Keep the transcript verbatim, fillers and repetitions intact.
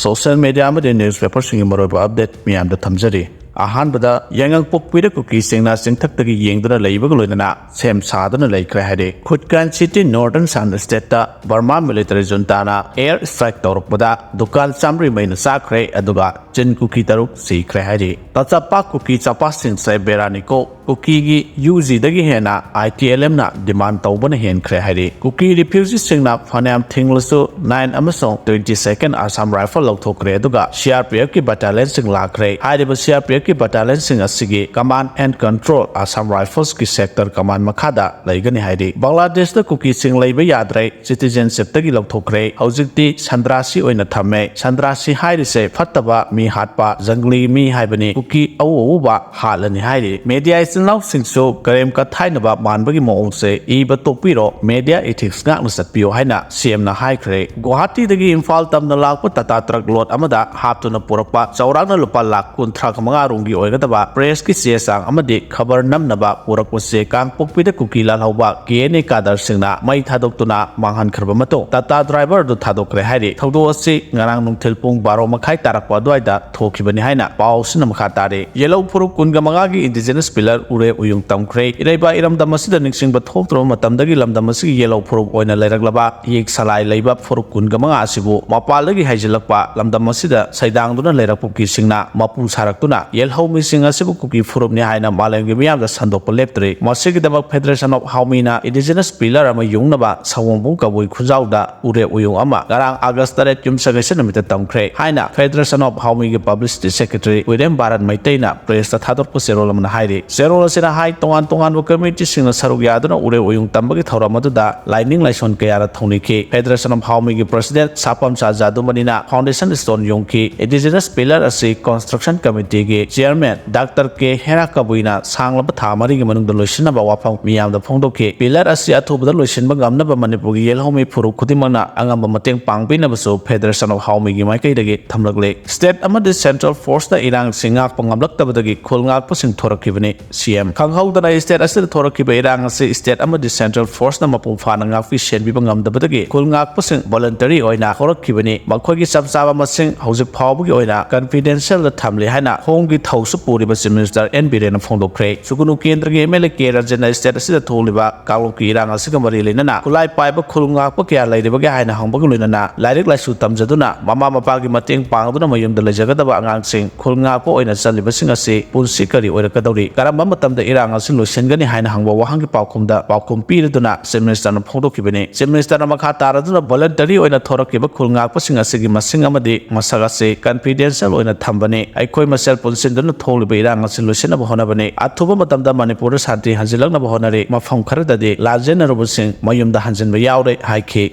Social media ꯑꯃꯗꯤ newspaperꯁꯤꯡꯒꯤ ꯃꯔꯨꯑꯣꯏꯕ update ꯃꯤꯌꯥꯝꯗ ꯊꯝꯖꯔꯤ꯫ ꯑꯍꯥꯟꯕꯗ, ꯌꯥꯏꯉꯪꯄꯣꯛꯄꯤꯗ ꯀꯨꯀꯤꯁꯤꯡꯅ ꯆꯤꯡꯊꯛꯇꯒꯤ ꯌꯦꯡꯗꯨꯅ ꯂꯩꯕꯒ ꯂꯣꯏꯅꯅ ꯁꯦꯝ ꯁꯥꯗꯨꯅ ꯂꯩꯈ꯭ꯔꯦ ꯍꯥꯏꯔꯤ꯫ ꯈꯨꯠꯀꯥꯟ city northern Shan stateꯇ Burma military juntaꯅ air strike ꯇꯧꯔꯛꯄꯗ ꯗꯨꯀꯥꯟ ꯆꯥꯝꯃꯔꯤ ꯃꯩꯅ ꯆꯥꯈ꯭ꯔꯦ, ꯑꯗꯨꯒ ꯆꯤꯟ ꯀꯨꯀꯤ ꯇꯔꯨꯛ ꯁꯤꯈ꯭ꯔꯦ ꯍꯥꯏꯔꯤ꯫ ꯇꯆꯥꯄꯥꯛ ꯀꯨꯀꯤ ꯆꯥꯄꯥꯁꯤꯡꯁꯦ ꯕꯦꯔꯥꯅꯤꯀꯣ꯫ ꯀꯨꯀꯤꯒꯤ UGꯗꯒꯤ ꯍꯦꯟꯅ ITLMꯅ demand ꯇꯧꯕꯅ ꯍꯦꯟꯈ꯭ꯔꯦ ꯍꯥꯏꯔꯤ꯫ ꯀꯨꯀꯤ refugeeꯁꯤꯡꯅ ꯐꯅꯌꯥꯝ ꯊꯤꯡꯂꯁꯨ nine ꯑꯃꯁꯨꯡ twenty second Assam Rifle ꯂꯧꯊꯣꯛꯈ꯭ꯔꯦ, ꯑꯗꯨꯒ CRPFꯀꯤ battalionꯁꯤꯡ ꯂꯥꯛꯈ꯭ꯔꯦ꯫ ꯍꯥꯏꯔꯤꯕ CRPFꯀꯤ battalionꯁꯤꯡ ꯑꯁꯤꯒꯤ command and control Assam Riflesꯀꯤ sector command ꯃꯈꯥꯗ ꯂꯩꯒꯅꯤ ꯍꯥꯏꯔꯤ꯫ ꯕꯪꯒ꯭ꯂꯥꯗꯦꯁꯇ ꯀꯨꯀꯤꯁꯤꯡ ꯂꯩꯕ ꯌꯥꯗ꯭ꯔꯦ, citizenshipꯇꯒꯤ ꯂꯧꯊꯣꯛꯈ꯭ꯔꯦ꯫ ꯍꯧꯖꯤꯛꯇꯤ ꯁꯟꯗ꯭ꯔꯥꯁꯤ ꯑꯣꯏꯅ ꯊꯝꯃꯦ꯫ ꯁꯟꯗ꯭ꯔꯥꯁꯤ ꯍꯥꯏꯔꯤꯁꯦ ꯐꯠꯇꯕ, ꯃꯤ ꯍꯥꯠꯄ, ꯖꯪꯒꯂꯤ ꯃꯤ ꯍꯥꯏꯕꯅꯤ꯫ ꯀꯨꯀꯤ ꯑꯎ ꯑꯎꯕ ꯍꯥꯠꯂꯅꯤ ꯍꯥꯏꯔꯤ꯫ Media ꯏꯆꯤꯜ ꯏꯅꯥꯎꯁꯤꯡꯁꯨ ꯀꯔꯦꯝ ꯀꯊꯥꯏꯅꯕ ꯃꯥꯟꯕꯒꯤ ꯃꯑꯣꯡꯁꯦ ꯏꯕ ꯇꯣꯛꯄꯤꯔꯣ, media ethics ꯉꯥꯛꯅ ꯆꯠꯄꯤꯌꯣ ꯍꯥꯏꯅ CMꯅ ꯍꯥꯏꯈ꯭ꯔꯦ꯫ ꯒꯨꯋꯥꯍꯥꯇꯤꯗꯒꯤ ꯏꯝꯐꯥꯜ ꯇꯝꯅ ꯂꯥꯛꯄ Tata truck load ꯑꯃꯗ ꯍꯥꯞꯇꯨꯅ ꯄꯨꯔꯛꯄ ꯆꯥꯎꯔꯥꯛꯅ ꯂꯨꯄꯥ ꯂꯥꯈ ꯀꯨꯟꯊ꯭ꯔꯥ ꯃꯉꯥ ꯔꯣꯝꯒꯤ ꯑꯣꯏꯒꯗꯕ pressꯀꯤ ꯆꯦ ꯆꯥꯡ ꯑꯃꯗꯤ ꯈꯕꯔ ꯅꯝꯅꯕ ꯄꯨꯔꯛꯄꯁꯦ ꯀꯥꯡꯄꯣꯛꯄꯤꯗ ꯀꯨꯀꯤ ꯂꯥꯜꯍꯧꯕ KNA cadreꯁꯤꯡꯅ ꯃꯩ ꯊꯥꯗꯣꯛꯇꯨꯅ ꯃꯥꯡꯍꯟꯈ꯭ꯔꯕ ꯃꯇꯨꯡ Tata driver ꯑꯗꯨ ꯊꯥꯗꯣꯛꯈ꯭ꯔꯦ ꯍꯥꯏꯔꯤ꯫ ꯊꯧꯗꯣꯛ ꯑꯁꯤ ꯉꯔꯥꯡ ꯅꯨꯡꯊꯤꯜ ꯄꯨꯡ ꯕꯥꯔꯣ ꯃꯈꯥꯏ ꯇꯥꯔꯛꯄ ꯑꯗꯨꯋꯥꯏꯗ ꯊꯣꯛꯈꯤꯕꯅꯤ ꯍꯥꯏꯅ ꯄꯥꯎꯁꯤꯅ ꯃꯈꯥ ꯇꯥꯔꯤ꯫ ꯌꯦꯜꯍꯧ ꯐꯨꯔꯨꯞ ꯀꯨꯟꯒ ꯃꯉꯥꯒꯤ indigenous pillar ꯎꯔꯦ ꯎꯌꯨꯡ ꯇꯝꯈ꯭ꯔꯦ꯫ ꯏꯔꯩꯕꯥꯛ ꯏꯔꯝꯗꯝ ꯑꯁꯤꯗ ꯅꯤꯡꯁꯤꯡꯕ ꯊꯣꯛꯇ꯭ꯔꯕ ꯃꯇꯝꯗꯒꯤ ꯂꯝꯗꯝ ꯑꯁꯤꯒꯤ ꯌꯦꯜꯍꯧ ꯐꯨꯔꯨꯞ ꯑꯣꯏꯅ ꯂꯩꯔꯛꯂꯕ ꯏꯌꯦꯛ ꯁꯂꯥꯏ ꯂꯩꯕ ꯐꯨꯔꯨꯞ ꯀꯨꯟꯒ ꯃꯉꯥ ꯑꯁꯤꯕꯨ ꯃꯄꯥꯟꯗꯒꯤ ꯍꯩꯖꯤꯜꯂꯛꯄ ꯂꯝꯗꯝ ꯑꯁꯤꯗ ꯁꯩꯗꯥꯡꯗꯨꯅ ꯂꯩꯔꯛꯄ ꯀꯨꯀꯤꯁꯤꯡꯅ ꯃꯄꯨ ꯁꯥꯔꯛꯇꯨꯅ ꯌꯦꯜꯍꯧ ꯃꯤꯁꯤꯡ ꯑꯁꯤꯕꯨ ꯀꯨꯀꯤ ꯐꯨꯔꯨꯞꯅꯤ ꯍꯥꯏꯅ ꯃꯥꯂꯦꯝꯒꯤ ꯃꯤꯌꯥꯝꯗ ꯁꯟꯗꯣꯛꯄ ꯂꯦꯞꯇ꯭ꯔꯤ꯫ ꯃꯁꯤꯒꯤꯗꯃꯛ Federation of ꯍꯥꯎꯃꯤꯅ indigenous pillar ꯑꯃ ꯌꯨꯡꯅꯕ ꯁꯑꯣꯝꯕꯨꯡ ꯀꯕꯨꯏ ꯈꯨꯟꯖꯥꯎꯗ ꯎꯔꯦ ꯎꯌꯨꯡ ꯑꯃ ꯉꯔꯥꯡ ꯑꯥꯒꯁ ꯇꯔꯦꯠ ꯌꯨꯝꯁꯀꯩꯁ ꯅꯨꯃꯤꯠꯇ ꯇꯝꯈ꯭ꯔꯦ ꯍꯥꯏꯅ Federation of ꯍꯥꯎꯃꯤꯒꯤ publicity secretary ꯋꯤꯔꯦꯝ Bharat ꯃꯩꯇꯩꯅ pressꯇ ꯊꯥꯗꯣꯔꯛꯄ ꯆꯦꯔꯣꯜ ꯑꯃꯅ ꯍꯥꯏꯔꯤ꯫ ꯆꯦꯔꯣꯜ ꯑꯁꯤꯅ ꯍꯥꯏ, ꯇꯣꯉꯥꯟ ꯇꯣꯉꯥꯟꯕ communityꯁꯤꯡꯅ ꯁꯔꯨꯛ ꯌꯥꯗꯨꯅ ꯎꯔꯦ ꯎꯌꯨꯡ ꯇꯝꯕꯒꯤ ꯊꯧꯔꯝ ꯑꯗꯨꯗ ꯂꯥꯏꯅꯤꯡ ꯂꯥꯏꯁꯣꯟ ꯀꯌꯥꯅ ꯊꯧꯅꯤꯈꯤ꯫ Federation of ꯍꯥꯎꯃꯤꯒꯤ president ꯁꯥꯄꯝꯆꯥ ꯖꯥꯗꯨꯃꯅꯤꯅ foundation stone ꯌꯨꯡꯈꯤ꯫ Indigenous pillar ꯑꯁꯤ construction committeeꯒꯤ chairman Doctor K ꯍꯦꯔꯥ ꯀꯕꯨꯏꯅ ꯁꯥꯡꯂꯕ ꯊꯥ ꯃꯔꯤꯒꯤ ꯃꯅꯨꯡꯗ ꯂꯣꯏꯁꯤꯟꯅꯕ ꯋꯥꯐꯝ ꯃꯤꯌꯥꯝꯗ ꯐꯣꯡꯗꯣꯛꯈꯤ꯫ Pillar ꯑꯁꯤ ꯑꯊꯨꯕꯗ ꯂꯣꯏꯁꯤꯟꯕ ꯉꯝꯅꯕ ꯃꯅꯤꯄꯨꯔꯒꯤ ꯌꯦꯜꯍꯧꯃꯤ ꯐꯨꯔꯨꯞ ꯈꯨꯗꯤꯡꯃꯛꯅ ꯑꯉꯝꯕ ꯃꯇꯦꯡ ꯄꯥꯡꯕꯤꯅꯕꯁꯨ Federation of ꯍꯥꯎꯃꯤꯒꯤ ꯃꯥꯏꯀꯩꯗꯒꯤ ꯊꯝꯂꯛꯂꯤ꯫ State ꯑꯃꯗꯤ central forceꯅ ꯏꯔꯥꯡꯁꯤꯡ ꯉꯥꯛꯄ ꯉꯝꯂꯛꯇꯕꯗꯒꯤ ꯈꯨꯜ ꯉꯥꯛꯄꯁꯤꯡ ꯊꯣꯔꯛꯈꯤꯕꯅꯤ꯫ ꯁꯤ ꯑꯦꯝ꯫ ꯈꯪꯍꯧꯗꯅ ꯁ꯭ꯇꯦꯠ ꯑꯁꯤꯗ ꯊꯣꯔꯛꯈꯤꯕ ꯏꯔꯥꯡ ꯑꯁꯤ ꯁ꯭ꯇꯦꯠ ꯑꯃꯗꯤ ꯁꯦꯟꯇ꯭ꯔꯦꯜ ꯐꯣꯔꯁꯅ ꯃꯄꯨꯡ ꯐꯥꯅ ꯉꯥꯛꯄꯤ ꯁꯦꯟꯕꯤꯕ ꯉꯝꯗꯕꯗꯒꯤ ꯈꯨꯜ ꯉꯥꯛꯄꯁꯤꯡ ꯚꯣꯂꯟꯇꯔꯤ ꯑꯣꯏꯅ ꯊꯣꯔꯛꯈꯤꯕꯅꯤ꯫ ꯃꯈꯣꯏꯒꯤ ꯆꯞ ꯆꯥꯕ ꯃꯁꯤꯡ ꯍꯧꯖꯤꯛ ꯐꯥꯎꯕꯒꯤ ꯑꯣꯏꯅ ꯀꯟꯐꯤꯗꯦꯟꯁꯤꯌꯦꯜꯗ ꯊꯝꯂꯤ ꯍꯥꯏꯅ ꯍꯣꯝꯒꯤ ꯊꯧꯁꯨ ꯄꯨꯔꯤꯕ ꯆꯤꯐ ꯃꯤꯅꯤꯁꯇꯔ ꯑꯦꯟ ꯕꯤꯔꯦꯟꯅ ꯐꯣꯡꯗꯣꯛꯈ꯭ꯔꯦ꯫ ꯁꯨꯒꯨꯅꯨ ꯀꯦꯟꯗ꯭ꯔꯒꯤ ꯑꯦꯝ ꯑꯦꯜ ꯑꯦ ꯀꯦ ꯔꯟꯖꯟꯅ ꯁ꯭ꯇꯦꯠ ꯑꯁꯤꯗ ꯊꯣꯛꯂꯤꯕ ꯀꯥꯡꯂꯨꯞꯀꯤ ꯏꯔꯥꯡ ꯑꯁꯤꯒ ꯃꯔꯤ ꯂꯩꯅꯅ ꯈꯨꯠꯂꯥꯏ ꯄꯥꯏꯕ ꯈꯨꯜ ꯉꯥꯛꯄ ꯀꯌꯥ ꯂꯩꯔꯤꯕꯒꯦ ꯍꯥꯏꯅ ꯍꯪꯕꯒ ꯂꯣꯏꯅꯅ ꯂꯥꯏꯔꯤꯛ ꯂꯥꯏꯁꯨ ꯇꯝꯖꯗꯨꯅ ꯃꯃꯥ ꯃꯄꯥꯒꯤ ꯃꯇꯦꯡ ꯄꯥꯡꯗꯨꯅ ꯃꯌꯨꯝꯗ ꯂꯩꯖꯒꯗꯕ ꯑꯉꯥꯡꯁꯤꯡ ꯈꯨꯜ ꯉꯥꯛꯄ ꯑꯣꯏꯅ ꯆꯠꯂꯤꯕꯁꯤꯡ ꯑꯁꯤ ꯄꯨꯟꯁꯤ ꯀꯔꯤ ꯑꯣꯏꯔꯛꯀꯗꯧꯔꯤ? ꯀꯔꯝꯕ ꯃꯇꯝꯗ ꯏꯔꯥꯡ ꯑꯁꯤ ꯂꯣꯏꯁꯤꯟꯒꯅꯤ ꯍꯥꯏꯅ ꯍꯪꯕ ꯋꯥꯍꯪꯒꯤ ꯄꯥꯎꯈꯨꯝꯗ ꯄꯥꯎꯈꯨꯝ ꯄꯤꯔꯗꯨꯅ ꯆꯤꯐ ꯃꯤꯅꯤꯁꯇꯔꯅ ꯐꯣꯡꯗꯣꯛꯈꯤꯕꯅꯤ꯫ ꯆꯤꯐ ꯃꯤꯅꯤꯁꯇꯔꯅ ꯃꯈꯥ ꯇꯥꯔꯗꯨꯅ ꯚꯣꯂꯟꯇꯔꯤ ꯑꯣꯏꯅ ꯊꯣꯔꯛꯈꯤꯕ ꯈꯨꯜ ꯉꯥꯛꯄꯁꯤꯡ ꯑꯁꯤꯒꯤ ꯃꯁꯤꯡ ꯑꯃꯗꯤ ꯃꯁꯛ ꯑꯁꯤ ꯀꯟꯐꯤꯗꯦꯟꯁꯤꯌꯦꯜ ꯑꯣꯏꯅ ꯊꯝꯕꯅꯤ꯫ ꯑꯩꯈꯣꯏ ꯃꯁꯦꯜ ꯄꯨꯟꯁꯤꯟꯗꯨꯅ ꯊꯣꯛꯂꯤꯕ ꯏꯔꯥꯡ ꯑꯁꯤ ꯂꯣꯏꯁꯤꯟꯅꯕ ꯍꯣꯠꯅꯕꯅꯤ꯫ ꯑꯊꯨꯕ ꯃꯇꯝꯗ ꯃꯅꯤꯄꯨꯔꯗ ꯁꯥꯟꯇꯤ ꯍꯟꯖꯤꯜꯂꯛꯅꯕ ꯍꯣꯠꯅꯔꯤ꯫ ꯃꯐꯝ ꯈꯔꯗꯗꯤ ꯂꯥꯟꯖꯦꯟꯅꯔꯨꯕꯁꯤꯡ ꯃꯌꯨꯝꯗ ꯍꯟꯖꯤꯟꯕ ꯌꯥꯎꯔꯦ ꯍꯥꯏꯈꯤ꯫